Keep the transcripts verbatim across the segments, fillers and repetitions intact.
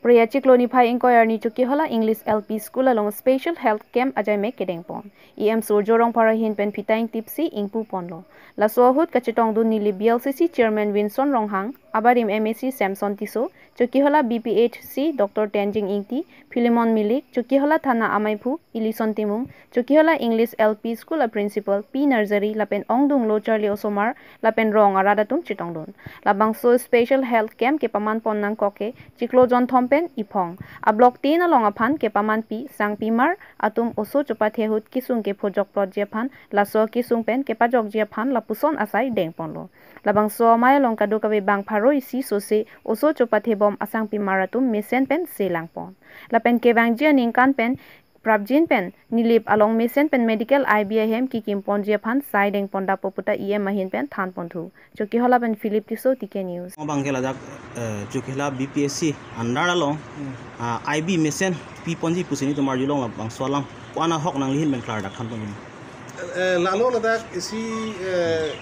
Pria chiklo niphai ingkoi arni Chokihola English L P School along Special Health Camp ajaimek kedengpon. E M Surjo Rongphar ahin pen phita ingtipsi ingpuponlo. Laso ahut kachetongdun Nilip B L C C Chairman Winson Ronghang, abarim M A C Samson Tisso, Chokihola B P H C Doctor Tenzing Ingti, Philemon Milik, Chokihola Thana amaiphu Ilison Timung, Chokihola English L P School a Principal P Nursery lapen ongdung Locharli Osomar lapen rong arat atum chetongdun. Labangso Special Health Camp kepamanpon nangkok ke chiklo jonthom pen iphong. A block tin along aphan kepamanpi sangpimar atum oso chopathe ahut kesung kephojokplotji aphan, laso kesung pen kepajokji aphan lapuson asai dengponlo. Labangso amei along kadokave bang pharo isi sose oso chopathebom asangpimar atum mesen pen selangpon. Lapen kevangji aningkan pen prapjin pen Nilip along mesen pen medical I B ahem kekimponji aphan sai dengpon dapo puta E M ahin pen thanponthu. Chokihola pen Philip Tisso, T K News. Abang ke ladak, eh, Chokihola B P H C under along, ah, I B mesen piponji pusi nelitum arjulong, labangso alam ko-an ahok nangli ahin pen klardak thanponji? Eh, lalo ladak isi, eh,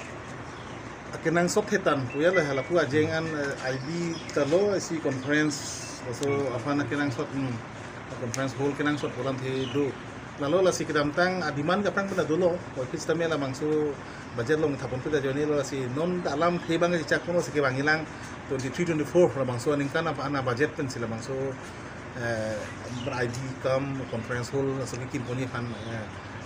akenangsot hetan puya la halapu ajeng an, eh, I B talo isi conference, laso aphan akenangsot, hmm, conference hall kenangsot pu alamthe do. Lalo lasi kedamtang a demand ke aphrang pen dolo, kopi sitame labangso budget along thaponpet ajoinelo, lasi non alamthe abang chechakponlo, si kevang ilang twenty-three twenty-four labangso aningkan aphan a budget pensi labangso, eh, I B cum conference hall laso kekinponji aphan, eh,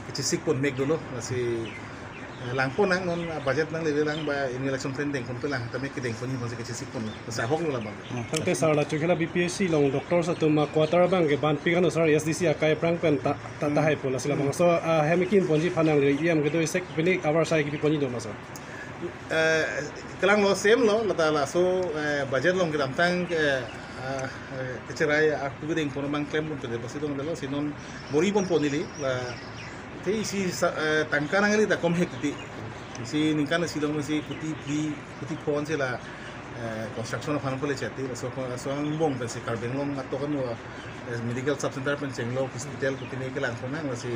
kechesik ponmek dolo, lasi, eh, langpon nang non, ah, budget nanglele lang ba annual action plan dengponpe lang, tame kedengponji aphansi kechesik ponlo. Lasi ahoklo labang. Hmm. Tangte sir, la Chokihola B P H C along doctors atum a quarter abang ke banpi kan sir, S D C akai aphrang pen ta, ta, ta Hmm. haipo, lasi labangso, ah, hem kinponji aphan nangli E M kedo isek pini abar sai kepiponji doma sir? Eh, kelanglo, same lo, lata laso, eh, budget along kedamtang ke, ah, eh, kecherai arpu kedengpon abang klemponpe de, pasi dong delo, si non bor-iponpo neli, la, te isi sa, eh, tangka nangli ta kom hek titi. Si ningkan isi dong si kuti phli, kuti phonsi la, eh, construction aphan kole chati, laso, laso angbong pensi Karbi Anglong atok anlo, eh, medical sub center pen chenglo, hospital kutine kelangpon nang, lasi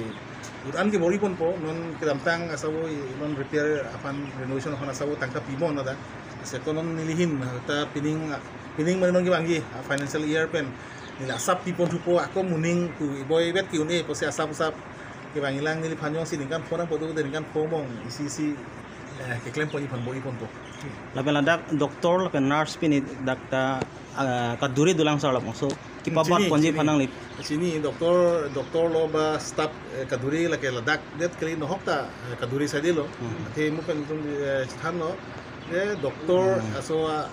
ut an ke bor-iponpo, non kedamtang asabo i-, non repair aphan, renovation aphan asabo tangka pibon ada. Seko non neli ahin ta pining, pining mane non kevangji, ah, financial year pen neli asap piponthupo, ako moning ku iboi bet ke-un-e pusi asap asap kevang ilang, neliphan jongsi ningkan pho nangpo do, ningkan pho angbong isi isi, eh, keklemponji aphan bor-iponpo. Lapen ladak doctor lapen nurse pini dak ta, ah, kaduri dolang sir, labangso kepabat Chini, ponji chini. aphan nangli? Chini doctor, doctor lo ba staff, eh, kaduri lake ladak det kali nohok ta, eh, kaduri saidelo. Hmm. Athe mo pen tum, eh, chethanlo, eh, doctor Hmm. aso, ah,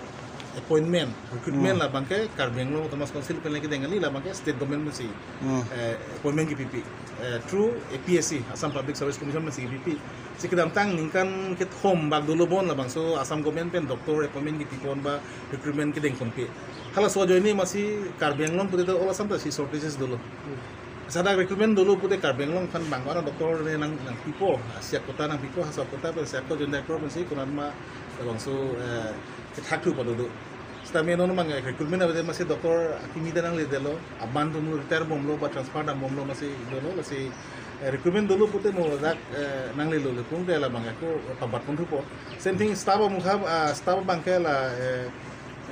appointment, recruitment Hmm. labang ke Karbi Anglong Autonomous Council pen lake deng kali, labang ke state government pensi, Hmm. eh, appointment kepipi, eh, through A P S C, Assam Public Service Commission pensi kepipi. Si kedamtang ningkan kethom bak dolo bon labangso Assam government pen doctor appointment kepipon ba recruitment kedengponpe. Halaso ajoine masi Karbi Anglong pute do all Assam ta si shortages dolo. Sadak recruitment dolo pute Karbi Anglong aphan bang wana doctor ne nang, nangpipo, siak kota nangpipo, halaso kota pen siak ko jon doctor pensi konat ma labangso, eh, kethak thu pado do. Sitame non mang, eh, recruitment avete masi doctor akimi ta nangledetlo, aban atum retire bomlo ba transfer dambomlo masi dolo, lasi, eh, recruitment dolo pute mo dak, eh, nanglelo le pung de labang ako pabatponthupo. Same thing staff amukha, ah, staff abang ke la, eh,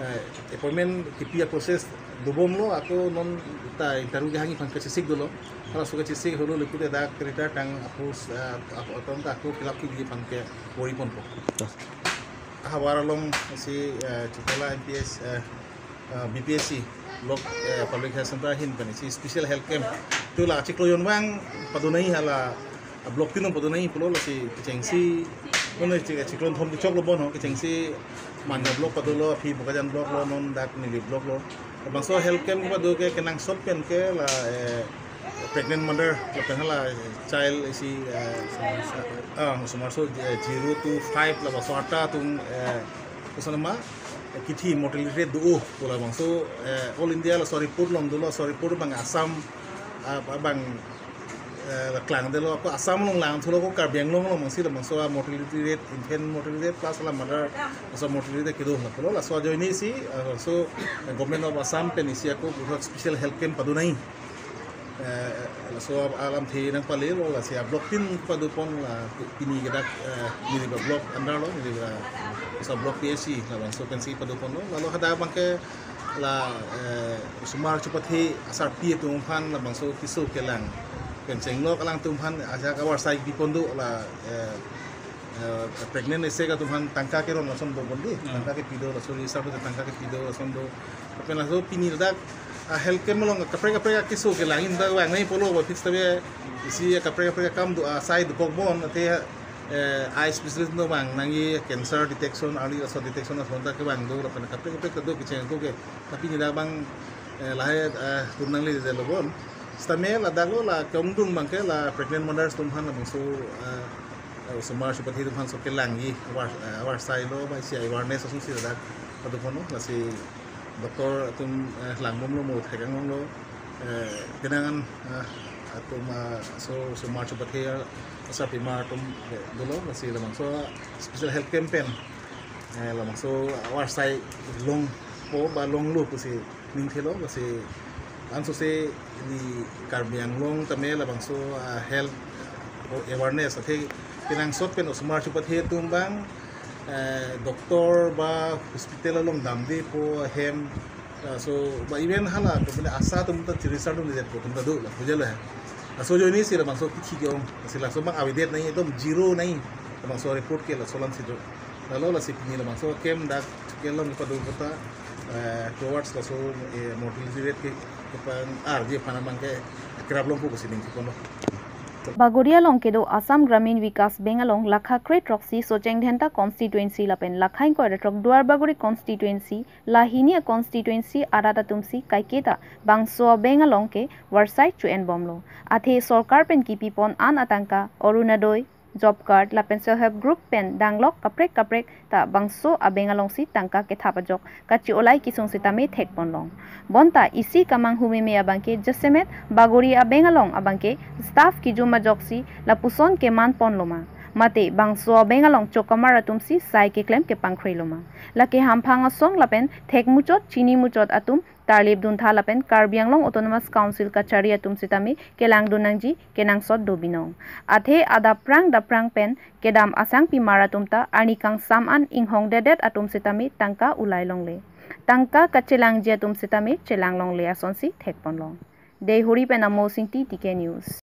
eh, appointment kepi a process dobomlo, ako non ta interview kehangji aphan kachesik dolo. Halaso kachesik holo le pute dak retire tang apos, eh, ap-, atum ta ako fill up keji aphan ke bor-iponpo. Havar along si, eh, Chokihola M P S, eh, eh, B P H C block, eh, public health center ahin pen si special health camp. Tu la chiklo jon vang padonai, hala, ah, block tin along padonai pulo, lasi kechengsi, non chik-, chiklo jonthom kechoklo bon ho, kechengsi Manja block padolo, aphi Bokajan block lo, non dak Nilip block lo. Labangso health camp kepado ke kenangsot pen ke la, eh, pregnant mother, lapen hala child isi, eh, ah, osomar so, eh, zero to five labangso arta atum, eh, kosonma, eh, kithi mortality rate do-o pu labangso, eh, all India laso report along dolo, laso report abang Assam, ah, abang, eh, la klangdetlo, ako Assam along langthulo, ako Karbi Anglong along mangsi labangso a mortality rate, infant mortality rate plus la mother, laso mortality rate kedo lapulo, laso ajoine si, ah, laso, eh, Government of Assam pen isi ako puthot special health camp padonai. Eh, laso alamthe nangpalelo, lasi a block tin padopon la pini ke dak, eh, Nilip block under lo, Nilip, eh, laso block P H C, labangso pensi padoponlo, lalo hadak abang ke la, eh, Osomar chopathe asarpi atum aphan labangso keso kelang pen chenglok alangtum aphan ajak avarsai bipon do la, eh, eh, pregnant isi atum aphan tangka keron lason do bon di, hmm, tangka kepi do, laso register do tangka kepi do lason do. Lapen laso pini ladak, ah, health camp along kaprek kaprek keso kelang in dak vang nangji pulo ba fix tabe isi kaprek kaprek akam do asai dokok bon athe, eh, eye specialist do vang nangji cancer detection, early laso detection lason ta kevang do lapen kaprek kaprek ta do kecheng ko ke. Tapi nila bang, eh, lahai, eh, tun nangli de lo bon. Sitame ladak lo la keongdung bangke la pregnant mothers atum aphan labangso, eh, eh, osomar chopathe atum aphan so kelangji avar, eh, avarsai lo ba isi awareness asonsi ladak pado kono lasi doctor atum, eh, langbom lo mo thekang lo, eh, penang an, eh, atum, eh, so, osomar chopathe asarpimar atum, eh, dolo lasi labangso special health camp pen, eh, labangso avarsai longpo ba longlo pusi ningthelo lasi langsose ili Karbi Anglong tame labangso, ah, health, ah, awareness athe kenangsot pen osomar chopathe atum bang, eh, doctor ba hospital along damde po hem, ah, so ba even hala to bole asa atum ta chirisar atum de po atum ta do la puja la. Laso ajoine si labangso kithi ke-ong, si laso bang avedet nangji, ekdom zero nangji, labangso report ke laso alam si do. Lalo lasi pini labangso camp dak kelong pado kota, eh, towards laso, eh, mortality rate ke kepang arje aphan abangke kerap longpo pusi ningje ponlo. Bagori along kedo Assam Gramin Vikas Bank along lakha kre throksi Socheng Dhenta constituency lapen lakha ingkoi ra throk Duar Bagori constituency, la hini a constituency arat atumsi kaiketa bangso a bank along ke varsai cho-en bomlo. Athe sorkar pen kipipon an atangka Orunodoi, job card lapen self help group pen danglok kaprek kaprek ta bangso a bank alongsi tangka kethap ajok kachi-olai kesung sitame thekponlong. Bonta isi kamanghu meme abangke jasemet Bagori a bank along abangke staff kejum ajoksi lapuson keman ponloma, mate bangso a bank along chokamar atumsi sai keklem kepangkhreloma. Lake hamphang asong lapen thekmuchot chinimuchot atum tarlip duntha lapen Karbi Anglong Autonomous Council kachari atum sitame kelangdun nangji kenangsot do binong. Athe adap prang dap prang pen kedam asangpimar atum ta arni kangsam an inghongdedet atum sitame tangka ulai longle. Tangka kachelangji atum sitame chelang longle asonsi thekponlong. Deihori pen Amo Singti, T K News.